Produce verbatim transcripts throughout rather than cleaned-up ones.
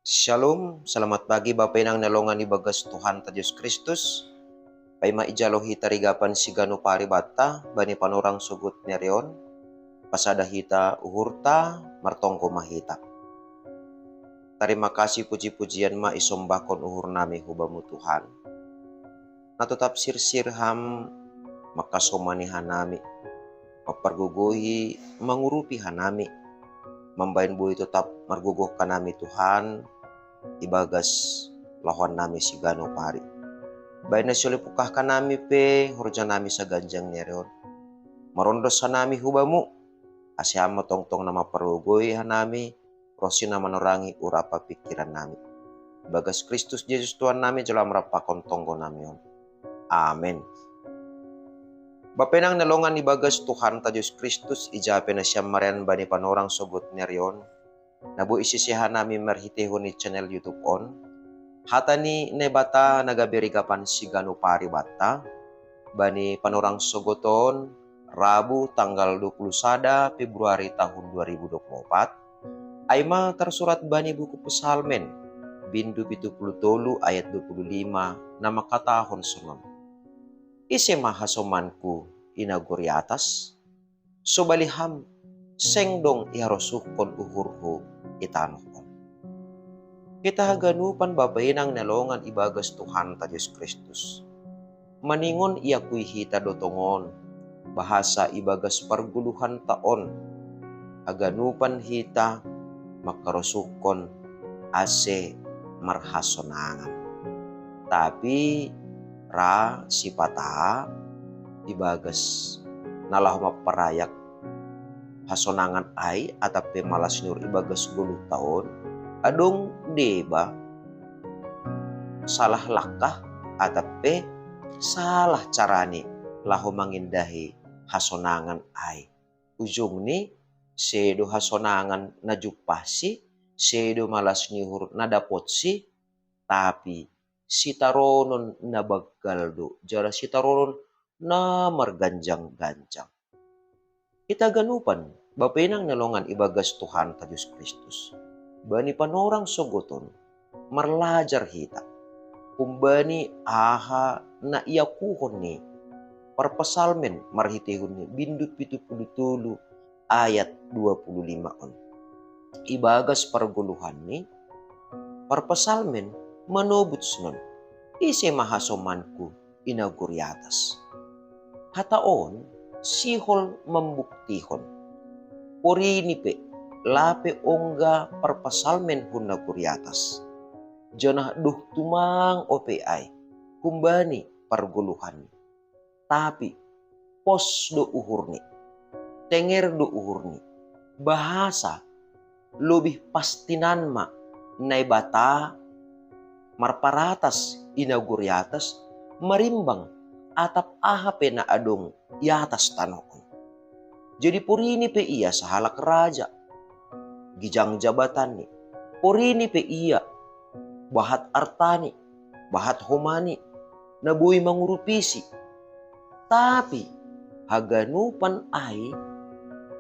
Shalom, selamat pagi Bapa Inang na longan ibagas Tuhanta Jesus Kristus. Paima ijalo hita rigapan siganu pari batta bani panorang sogot ni ari on, pasada hita uhurta, martonggo ma hita. Tarima kasih, puji-pujian ma isombahkon uhur nami hu Bamu Tuhan. Na totap sirsir Ham mangkasomani hanami, mampargogohi, mangurupi hanami, mambahen boi totap margogoh hanami Tuhan, ibagas lahoan nami siganu pari. Bahen na sihol ipungkah hanami pe horja nami saganjang ni ari on. Marondos hanami hu Bamu, ase Ham ma tongtong na mampargogohi hanami, ronsi na manorangi urap pingkiran nami. Ibagas Kristus Jesus Tuhan nami jalo Ham rap pakon tonggo nami on. Amen. Bapa Inang na longan ibagas Tuhanta Jesus Kristus, ija pe nasiam marianan bani panorang sogot ni ari on, na boi isese hanami marhiteihon ni channel YouTube on, hata ni Naibata na gabe rigapan siganu pari batta bani panorang sogot on, Rabu tanggal dua puluh sada Februari tahun dua ribu dua puluh empat, ai ma tarsurat bani buku Psalmen, bindu pitu puluh tolu ayat dua puluh lima, na mangkatahon sonon: Ise ma hasomanku i nagori atas? Sobali Ham, seng dong iharosuhkon uhurhu i tanoh on. Hita haganupan Bapa Inang na longan ibagas Tuhanta Jesus Kristus, maningon iakui hita do tongon, bahasa ibagas pargoluhanta on, haganupan hita mangkarosuhkon ase marhasonangan. Tapi ra sipata ibagas na laho mamparayak hasonangan ai atap pe malas ni uhur ibagas goluhta on, adong deba salah langkah atap pe salah carani laho mangindahi hasonangan ai. Ujungni, sedo hasonangan na jumpahsi, sedo malas ni uhur na dapotsi, tapi sitaronon na banggal do, jala sitaronon na marganjang-ganjang. Hita haganupan Bapa Inang na longan ibagas Tuhanta Jesus Kristus, bani panorang sogot on marlajar hita humbani aha na iakuhon ni parpsalmen marhiteihon ni bindu pitu puluh tolu ayat dua puluh lima on. Ibagas pargoluhanni, parpsalmen manobut sonon: Ise ma hasomanku i nagori atas? Hata on sihol mambuktihon, porini pe, lape ongga parpsalmen hu nagori atas, janah doh tumang ope ai humbani pargoluhanni. Tapi pos do uhurni, tenger do uhurni, bahasa lobih pastinan ma Naibata marparatas i nagori atas marimbang atap aha pe na adong i atas tanoh on. Jadi porini pe ia sahalak raja, gijang jabatanni, porini pe ia bahat artani, bahat homani, na boi mangurupisi. Tapi haganupan ai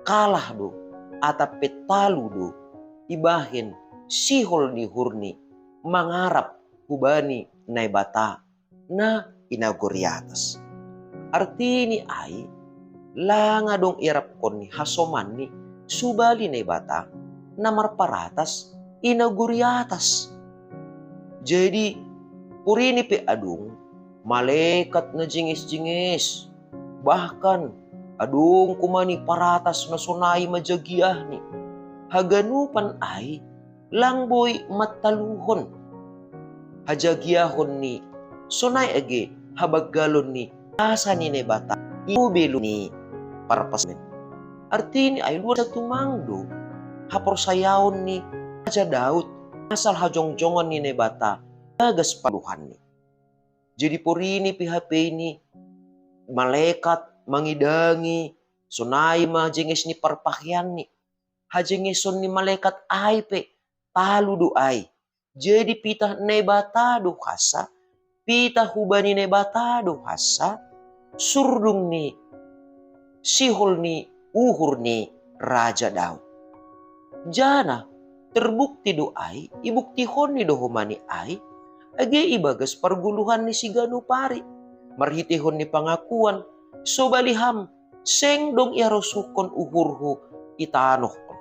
kalah do atap pe talu do ibahen sihol ni uhurni mangarap hubani Naibata na i nagori atas. Artini ai, lang adong iarapkon ni hasomanni, subali Naibata na marparatas i nagori atas. Jadi porini pe adong malekat na jenges-jenges, bahkan adong kuman i paratas na sonai majagiahni. Haganupan ai lang boi mantaluhon hajagiahon ni sonai age habanggalon ni kuasa ni Naibata i lobei ni parpsalmen. Artini ai luar biasa tumang do haporsayaon ni Raja Daud asal hajongjongan ni Naibata ibagas pargoluhanni. Jadi porini pe hape ini malekat mangidangi sonai majenges ni parpaheanni. Hajengeson ni malekat ai pe talu do ai. Jadi pitah Naibata do hansa, pitah hubani Naibata do hansa, surdung ni sihol ni uhur ni Raja Daud. Janah Terbukti do ai, ibuktihon ni do homa ni ai, age ibagas pargoluhan ni siganup ari, marhitehon ni pangakuan, sobali ham, seng dong iharosuhkon uhurhu i tanoh on.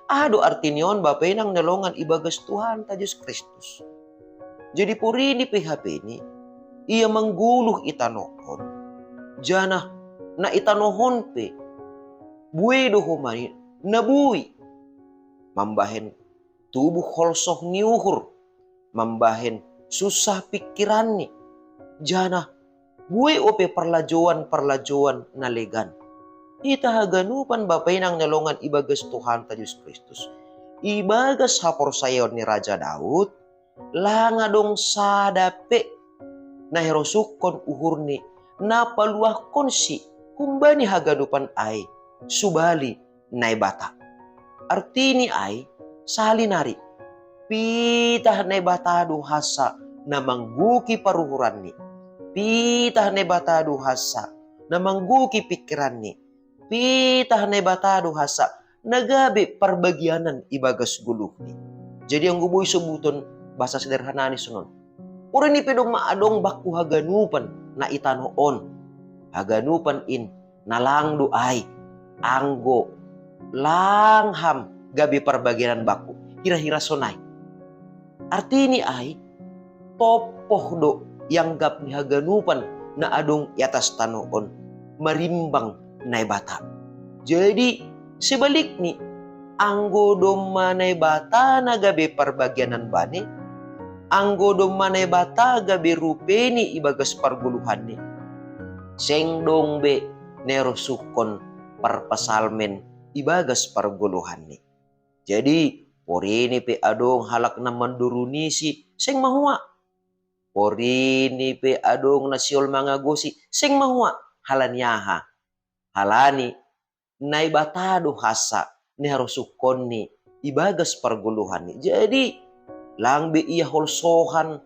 Aha do arti ni on, Bapa inang na longan ibagas Tuhanta Jesus Kristus? Jadi porini pe hapeni, ia manggoluh i tanoh on, janah na i tanoh on pe, buei do homa ni na buei, mambahen tubuh holsoh ni uhur, mambahen sunsah pingkiranni, janah buei ope parlajoan-parlajoan na legan. Hita haganupan Bapa inang na longan ibagas Tuhanta Jesus Kristus, ibagas haporsayaon ni Raja Daud, lang adong sada pe na iharosuhkon uhurni, na paluahkonsi humbani haganupan ai, subali Naibata. Artini ai, sahali nari, pitah Naibata do hansa na manggoki paruhuranni, pitah Naibata do hansa na manggoki pingkiranni, pitah Naibata do hansa na gabe parbagianan ibagas goluhni. Jadi anggo boi sobuton, bahasa sederhanani sonon: Porini pe domma adong bakku haganupan na i tanoh on, haganupan in na lang do ai, anggo lang ham gabe parbagianan bakku, hira-hira sonai. Artini ai, tompoh do ianggap ni haganupan na adong i atas tanoh on marimbang Naibata. Jadi sebalikni, anggo domma Naibata na gabe parbagianan bani, anggo domma Naibata gabe rupeni ibagas pargoluhanni, seng dong be na iharosuhkon parpasalmen ibagas pargoluhanni. Jadi porini pe adong halak na mandurunisi, seng mahua. Porini pe adong na sihol mangagosi, seng mahua. Halani aha? Halani Naibata do hansa na iharosuhkonni ibagas pargoluhanni. Jadi lang be ia holsohan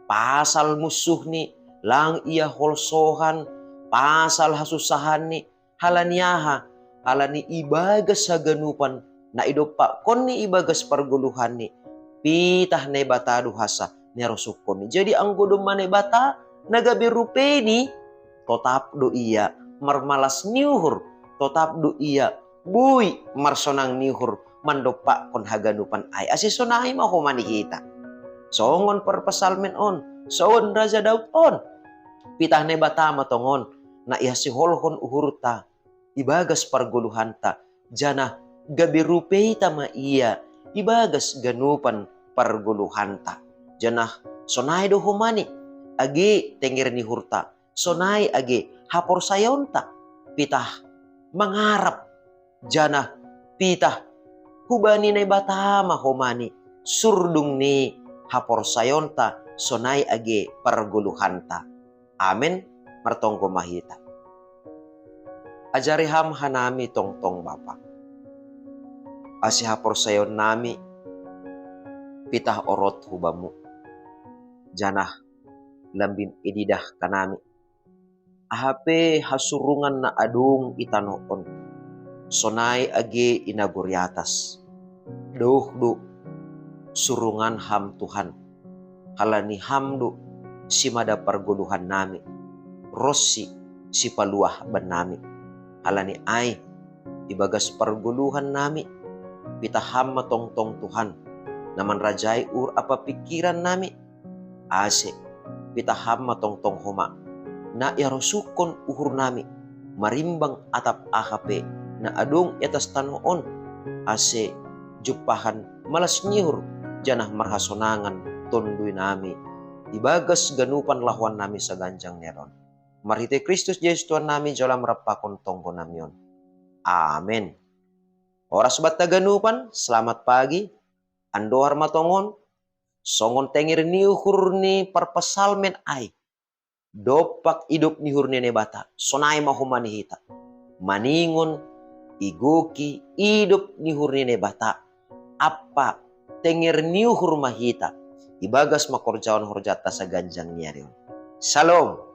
pasal munsuhni, lang ia holsohan pasal hasunsahanni. Halani aha? Halani ibagas haganupan na idompakkonni ibagas pargoluhanni, pitah Naibata do hansa na iharosuhkonni. Jadi anggo domma Naibata na gabe rupeni, totap do ia marmalas ni uhur, totap do ia boi marsonang ni uhur mandompakkon haganupan ai. Ase sonai ma homa ni hita. Songon parpasalmen on, songon Raja Daud on, pitah Naibata ma tongon na ihasiholhon uhurta ibagas pargoluhanta, janah gabe rupeita ma ia ibagas ganupan pargoluhanta. Janah sonai do homa ni, age tenger ni uhurta, sonai age haporsayaonta, pitah mangarap, janah pitah hubani Naibata ma homa ni, surdung ni haporsayaonta sonai age pargoluhanta. Amen. Martonggo ma hita. Ajari ham hanami tongtong, Bapa, ase haporsayaonnami pitah orot hu Bamu, janah lambin ididah hanami aha pe hasurungan na adong i tanoh on, sonai age i nagori atas. Douh do surungan Ham, Tuhan, halani Ham do simada pargoluhannami ronsi sipaluah bannami. Halani ai, ibagas pargoluhannami, pitah Ham ma tongtong, Tuhan, na manrajai uhur ampa pingkirannami, ase pitah Ham ma tongtong homa na iharosuhkon uhurnami marimbang atap aha pe na adong i atas tanoh on, ase jumpahan malas ni uhur janah marhasonangan tonduinami ibagas ganupan lahoannami saganjang ni ari on. Marhitei Kristus Jesus Tuhannami, jalo ma rap pakon tonggonami on. Amen. Horas banta ganupan, selamat pagi. Andohar ma tongon, songon tenger ni uhur ni parpasalmen ai, dompak idop ni uhur ni Naibata, sonai ma homa ni hita maningon igoki idop ni uhur ni Naibata ampa tenger ni uhur ma hita ibagas mangkorjahon horjanta saganjang ni ari on. Salom.